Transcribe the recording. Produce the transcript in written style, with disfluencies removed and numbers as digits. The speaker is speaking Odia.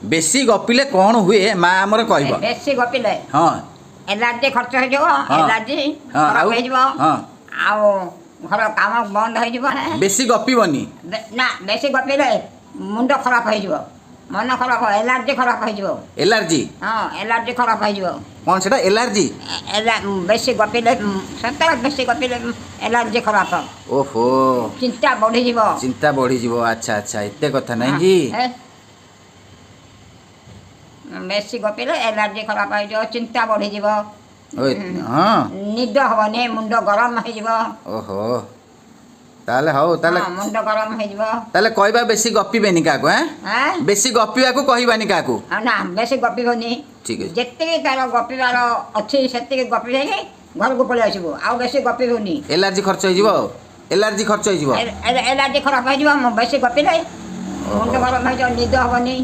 ବେଶୀ ଗପିଲେ କ'ଣ ହୁଏ ମା ଆମର କହିବ। ବେଶୀ ଗପିଲେ ଏଲାର୍ଜି ଖର୍ଚ୍ଚ ହେଇଯିବ। ଏଲାର୍ଜି ଖରାପ ଆଉ? ହେଇଯିବ। ଆଉ ଘର କାମ ବନ୍ଦ ହେଇଯିବ। ବେଶୀ ଗପିବନି। ନା, ବେଶୀ ଗପିଲେ ମୁଣ୍ଡ ଖରାପ ହେଇଯିବ, ମନ ଖରାପ, ଏଲାର୍ଜି ଖରାପ ହେଇଯିବ। ଏଲାର୍ଜି? ହଁ, ଏଲାର୍ଜି ଖରାପ ହେଇଯିବ। କ'ଣ ସେଟା ଏଲାର୍ଜି? ବେଶୀ ଗପିଲେ, ସତରେ ବେଶୀ ଗପିଲେ ଏଲାର୍ଜି ଖରାପ। ଓହୋ। ଚିନ୍ତା ବଢିଯିବ। ଚିନ୍ତା ବଢିଯିବ। ଆଚ୍ଛା, ଏତେ କଥା ନାଇଁ କି? ବେଶୀ ଗପିଲେ ଏଲାର୍ଜି ଖରାପ ହେଇଯିବ, ଚିନ୍ତା ବଢିଯିବ। ଓ, ହଁ। ନିଦ ହବନି, ମୁଣ୍ଡ ଗରମ ହେଇଯିବ। ଓହୋ, ତାହେଲେ ହଉ ତାହେଲେ। ହଁ, ମୁଣ୍ଡ ଗରମ ହେଇଯିବ। ତାହେଲେ କହିବା ବେଶୀ ଗପିବେନି କାହାକୁ ଆଁ? ଆଁ? ବେଶୀ ଗପିବାକୁ କହିବାନି କାହାକୁ। ଆଉ ନା, ବେଶୀ ଗପିବନି। ଠିକ ଅଛି। ଯେତିକି ତାର ଗପିବାର ଅଛି ସେତିକି ଗପି ଦେଇକି ଘରକୁ ପଳେଇ ଆସିବୁ, ଆଉ ବେଶୀ ଗପିବୁନି। ଏଲାର୍ଜି ଖର୍ଚ୍ଚ ହେଇଯିବ ଆଉ ଏଲାର୍ଜି ଖର୍ଚ୍ଚ ହେଇଯିବ। ଏଲାର୍ଜି ଖରାପ ହେଇଯିବ। ମୁଁ ବେଶୀ ଗପିଲେ ମୁଣ୍ଡ ଗରମ ହେଇଯିବ, ନିଦ ହବନି।